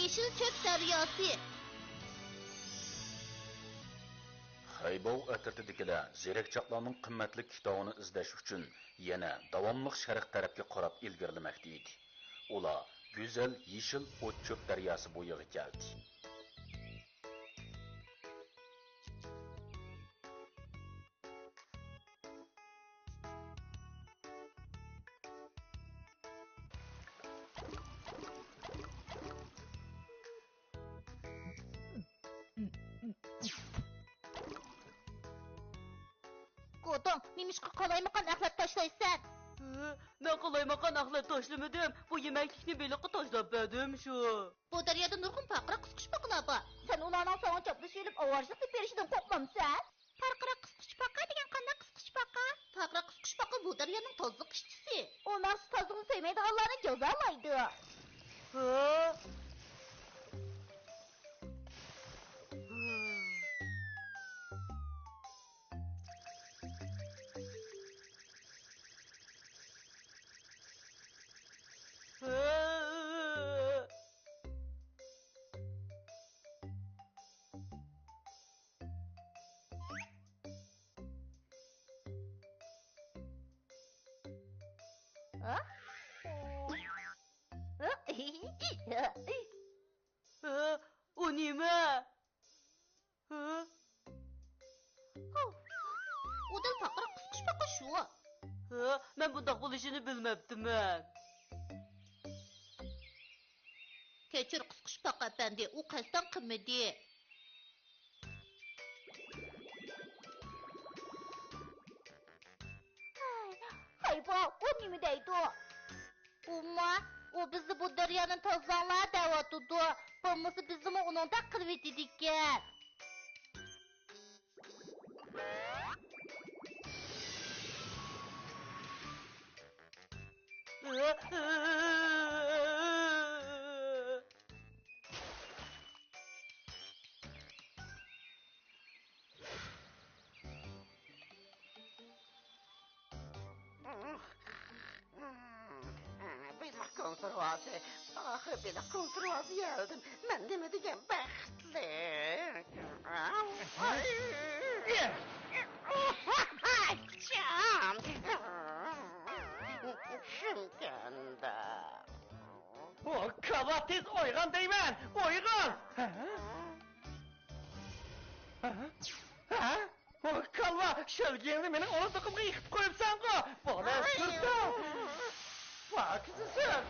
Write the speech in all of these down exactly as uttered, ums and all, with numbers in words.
يېشىل چۆپ دەرياسى. خەيباۋ ئەترىتىدىكىلەر زېرەكچاقلارنىڭ قىممەتلىك كىتابىنى ئىزدەش ئۈچۈن يەنە داۋاملىق شەرق تەرەپكە قاراپ ئىلگىرىلىمەكتە ئىدى. ئۇلار گۈزەل يېشىل ئوت-چۆپ دەرياسى بويىغا كەلدى. گودۇڭ، نېمىشقا قالايمىقان ئەخلەت تاشلايسەن؟ ھە، مەن قالايمىقان ئەخلەت تاشلىمىدىم. بۇ يېمەكلىكنى بېلىققا تاشلاپ بەردىم شۇ. بۇ دەريادا نۇرغۇن پارقىراق قىسقۇچپاقلار بار. سەن ئۇلارنىڭ ساڭا چاپلىشىۋېلىپ ئاۋارىچىلىق ئېلىپ بېرىشىدىن قورقمامسەن؟ پارقىراق قىسقۇچپاقا دېگەن قانداق قىسقۇچپاقا؟ پارقىراق قىسقۇچپاقا بۇ دەريانىڭ تازىلىق ئىشچىسى. ئۇ مەخسۇس تازىلىقنى سۆيمەيدىغانلارنى جازالايدۇ. ھە؟ ئۇ نېمە؟ ھە؟ ئۇ دەل پارقىراق قىسقۇچپاقا شۇ. ھە، مەن بۇنداق بولۇشىنى بىلمەپتىمەن. كەچۈر، قىسقۇچپاقا ئەپەندى، ئۇ قەستەن قىلمىدى. ھەي، ھەي، بۇ، بۇ نېمە دەيدۇ؟ ئۇما، ئۇ بىزنى بۇ دەريانى تازىلاڭلار دەۋاتىدۇ. بولمىسا بىزنىمۇ ئۇنىڭدەك قىلىۋېتىدىكەن. بېلىق كونسېرۋاسى. ئاخىرى بېلىق كونسېرۋاسى يەلدىم. مەن نېمە دېگەن بەختلىك. شىمكەندە. ئۇ كاۋا، تېز ئويغان دەيمەن! ئويغان! ھە؟ ھە؟ ھە؟ ۋاي كالۋا، شۆلگىيىڭنى مېنىڭ ئورۇندۇقۇمغا يىقىتىپ قويۇپسەنغۇ! بولە، تۇرسا! پاكىزسىز!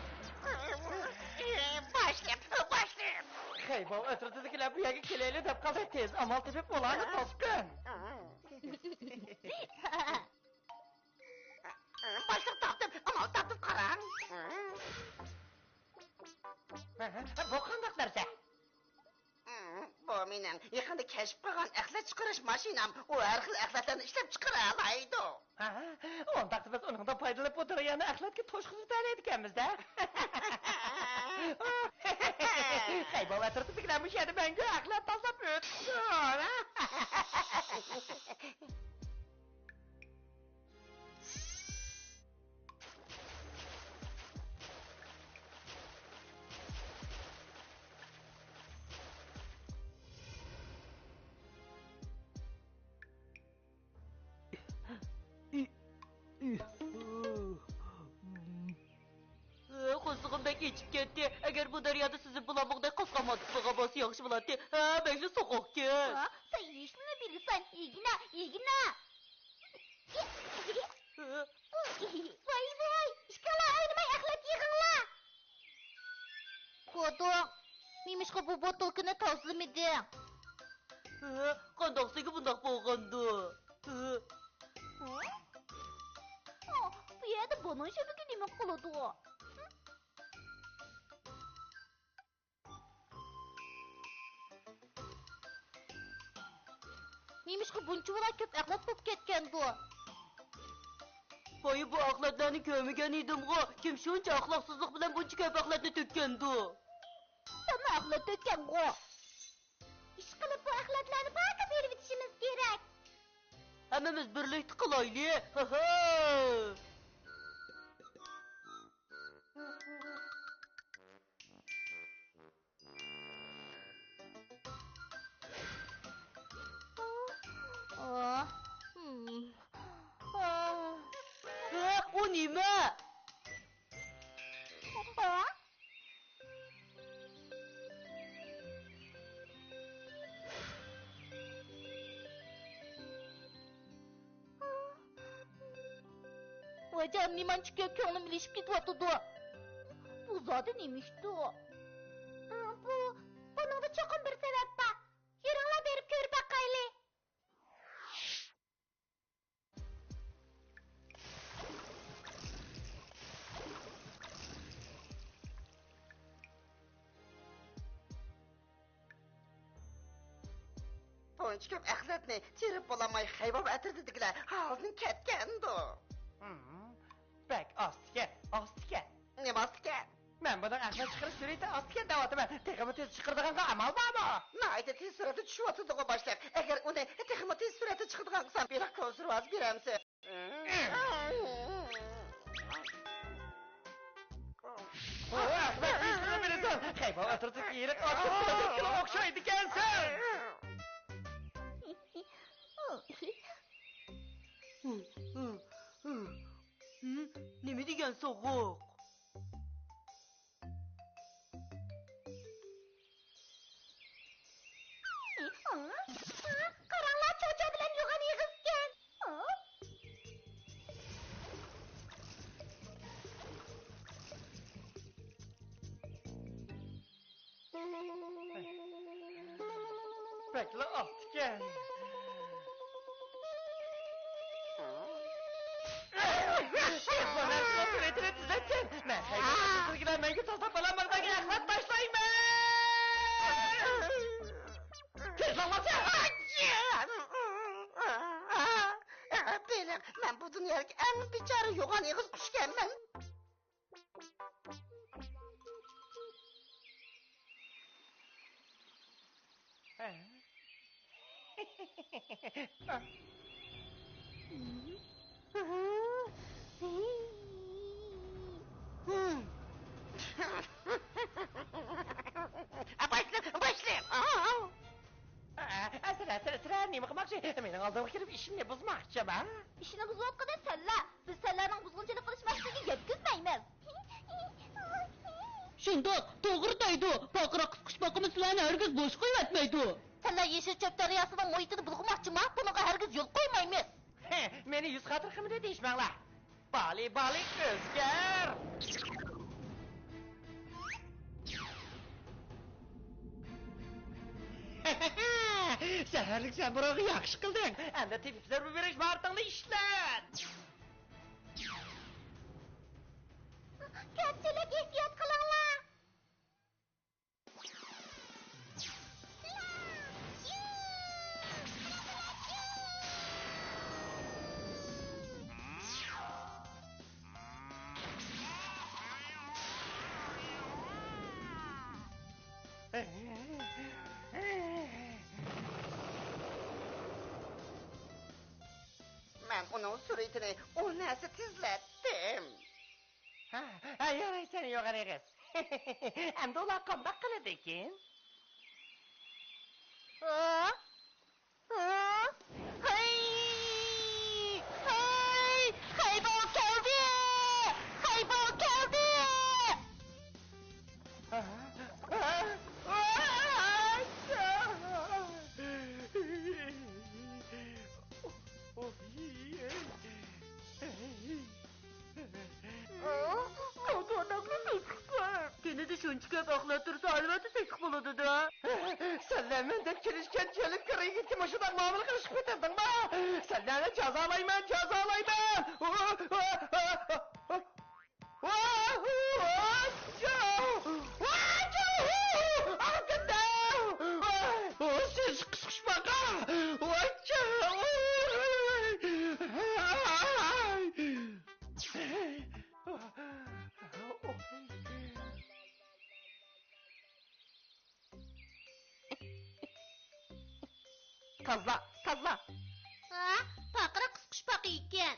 باشلىق، باشلىق! خەيباۋ ئەترىتىدىكىلەر بۇ يەرگە كېلەيلى دەپ قالسا، تېز ئامال تېپىپ ئۇلارنى توسقىن! باشلىق، تاپتىم، ئامال تاپتىم، قاراڭ! بۇ قانداق نەرسە؟ بۇ مېنىڭ يېقىندا كەشىپ قىلغان ئەخلەت چىقىرىش ماشىنام. ئۇ ھەر خىل ئەخلەتلەرنى ئىشلەپ چىقىرالايدۇ. ھە، ئۇنداقتا بىز ئۇنىڭدىن پايدىلىنىپ، بۇ دەريانى ئەخلەتكە توشقۇزۇۋېتەلەيدىكەنمىز-دە. خەيباۋ ئەترىتىدىكىلەر مۇشۇ يەردە مەڭگۈ ئەخلەت تازىلاپ ئۆتسۇن. قورسىقىم بەك ئېچىپ كەتتى. ئەگەر بۇ دەريادا سۈزۈپ بولالمىغۇدەك قاسقان مانتا قىلغان بولسا ياخشى بولاتتى. ھە، بەكلا سوغۇقكەن. ھە؟ سەن ھېچنېمە بىلىسەن، ئىگنە، ئىگنە. ۋاي، ۋاي، ئىككىڭلار ئاينىماي ئەخلەت يىغىڭلار. كودۇڭ، نېمىشقا بۇ بوتۇلكىنى تازىلىمىدىڭ؟ ھە، قانداقسىگە بۇنداق بولغاندۇ؟ ھە؟ ھە؟ ئا، بۇ يەردە بۇنىڭ شۆپىكى نېمە قىلىدۇ؟ نېمىشقا بۇنچىۋالا كۆپ ئەخلەت بولۇپ كەتكەندۇ؟ بايا بۇ ئەخلەتلەرنى كۆرمىگەن ئىدىمغۇ. كىم شۇنچە ئەخلاقسىزلىق بىلەن بۇنچە كۆپ ئەخلەتنى تۆككەندۇ؟ سەنمۇ ئەخلەت تۆككەنغۇ. ئىشقىلىپ بۇ ئەخلەتلەرنى بارغا بېرىۋېتىشىمىز كېرەك. ھەممىمىز بىرلىكتە قىلايلى. ھە ھە. نېمە؟ ۋايجان، نېمانچە كۆپ كۆڭلۈم ئېلىشىپ كېتىۋاتىدۇ. بۇ زادى نېمە ئىشتۇ؟ بۇ، بۇنىڭدا چوقۇم بىر سەۋەب بار. يۈرۈڭلار، بېرىپ كۆرۈپ باقايلى. بۇنچە كۆپ ئەخلەتنى تېرىپ بولالماي، خەيباب ئەترىتىدىكىلەر ھالىدىن كەتكەندۇ. ھىم، بەك ئاستىكەن، ئاستىكەن. نېمە ئاستىكەن؟ مەن بۇنىڭ ئەخلەت چىقىرىش سۈرئىتى ئاستىكەن دەۋاتىمەن. تېخىمۇ تېز چىقىرىدىغانغا ئامال بارمۇ؟ ناھايىتى تېز سۈرئەتتە چۈشۈۋاتىدىغۇ، باشلىق. ئەگەر ئۇنى تېخىمۇ تېز سۈرئەتتە چىقىدىغان قىلسام، بېلىق كونسېرۋاسى بېرەمسىز؟ ئۇ ئەخمەق ئىشلىرى بىلىسەن. خەيباب ئەترىتىدىكى يىرىق ئاتلىق سودىگەرگە ئوخشايدىكەنسەن. نېمە دېگەن سوغۇق؟ قاراڭلار، چوچو بىلەن يوغان ئېغىزكەن. بەكلا ئاستىكەن. مەن خەيبەر ئەترىتىدىكىلەر مەڭگۈ تازىلاپ بولالمىغان ئەخلەت تاشلايمەن. تېز بولمىسا! بېلىق، مەن بۇ دۇنيادىكى ئەڭ بىچارە يوغان ئېغىز قۇشكەنمەن. باشلىق، باشلىق! ئە، سىلەر، سىلەر، سىلەر نېمە قىلماقچى؟ مېنىڭ ئالدىمغا كېلىپ ئىشىمنى بۇزماقچىما؟ ئىشىنى بۇزۇۋاتقىنى سەنلەر. بىز سەنلەرنىڭ بۇزغۇنچىلىق قىلىش مەقسىتىگە يەتكۈزمەيمىز. شۇنداق، توغرا دەيدۇ. پارقىراق قىسقۇچپاقىمۇ سىلەرنى ھەرگىز بوش قويۇۋەتمەيدۇ. سەنلەر يېشىل چۆپ دەرياسىنىڭ مۇھىتىنى بۇلغىماقچىما؟ بۇنىڭغا ھەرگىز يول قويمايمىز. ھە، مېنى يۈز خاتىرە قىلمىدى دېيىشمەڭلار. بالى، بالى، ئۆزگەر! سەھەرلىك سەن بۇرۇنغا ياخشى قىلدىڭ. ئەمدى تېپىپ زەربە بېرىش ماھارىتىڭنى ئىشلەت. كۆپچىلىك، ئېھتىيات قىلىڭلار! مەن ئۇنىڭ سۈرئىتىنى ئون ھەسسە تېزلەتتىم. ھە، ھە، يارايسەن يوغان ئېغىز. ئەمدى ئۇلار قانداق قىلىدىكىن؟ ھە؟ ھە؟ ھەي! ھەي! خەيبو كەلدى! خەيبو كەلدى! كەينىدە شۇنچە كۆپ ئەخلەت تۇرسا، ئەلۋەتتە تېتىق بولىدۇ-دە. سەنلەر مەندەك كېلىشكەن چۆلۈك كىر يىگىتكە مۇشۇنداق مۇئامىلە قىلىشقا پېتىندىڭما؟ سەنلەرنى جازالايمەن، جازالايمەن! سىز قىسقۇچپاقا! تازلا، تازلا! ھە؟ پارقىراق قىسقۇچپاقا ئىكەن.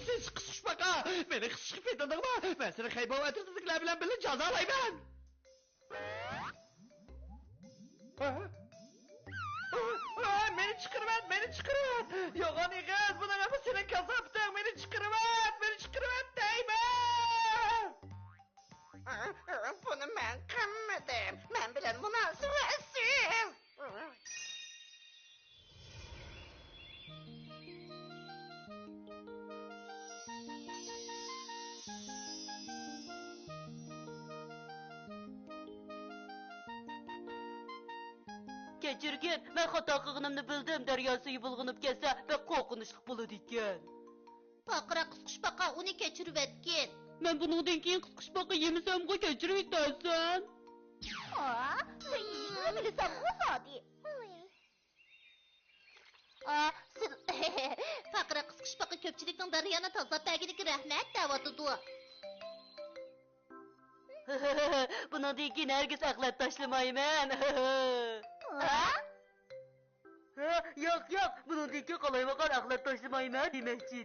سىز قىسقۇچپاقا! مېنى قىسقۇچقا پېتىندىڭما؟ مەن سېنى خەيباۋ ئەترىتىدىكىلەر بىلەن بىللە جازالايمەن! ھە؟ ھە؟ مېنى چىقىرىۋەت، مېنى چىقىرىۋەت! يوغان ئېغىز، بۇنىڭ ھەممىسى سېنىڭ كاساپىتىڭ! مېنى چىقىرىۋەت، مېنى چىقىرىۋەت! كەچۈرگىن، مەن خاتا قىلغىنىمنى بىلدىم، دەريا سۈيى بۇلغىنىپ كەتسە، بەك قورقۇنچلۇق بولىدىكەن. پارقىراق قىسقۇچپاقا ئۇنى كەچۈرۈۋەتكىن. مەن بۇنىڭدىن كېيىن قىسقۇچپاقا يېمىسەمغۇ، كەچۈرۈۋېتەرسەن. ئا، مەن يېيىشنى بىلسەمغۇ زادى. ئا، سىل-، پارقىراق قىسقۇچپاقا كۆپچىلىكنىڭ دەريانى تازىلاپ بەرگىنىگە رەھمەت دەۋاتىدۇ. بۇنىڭدىن كېيىن ھەرگىز ئەخلەت تاشلىمايمەن. ھە؟ ھە، ياق، ياق، بۇنىڭدىن كېيىن قالايمىقان ئەخلەت تاشلىمايمەن دېمەكچى.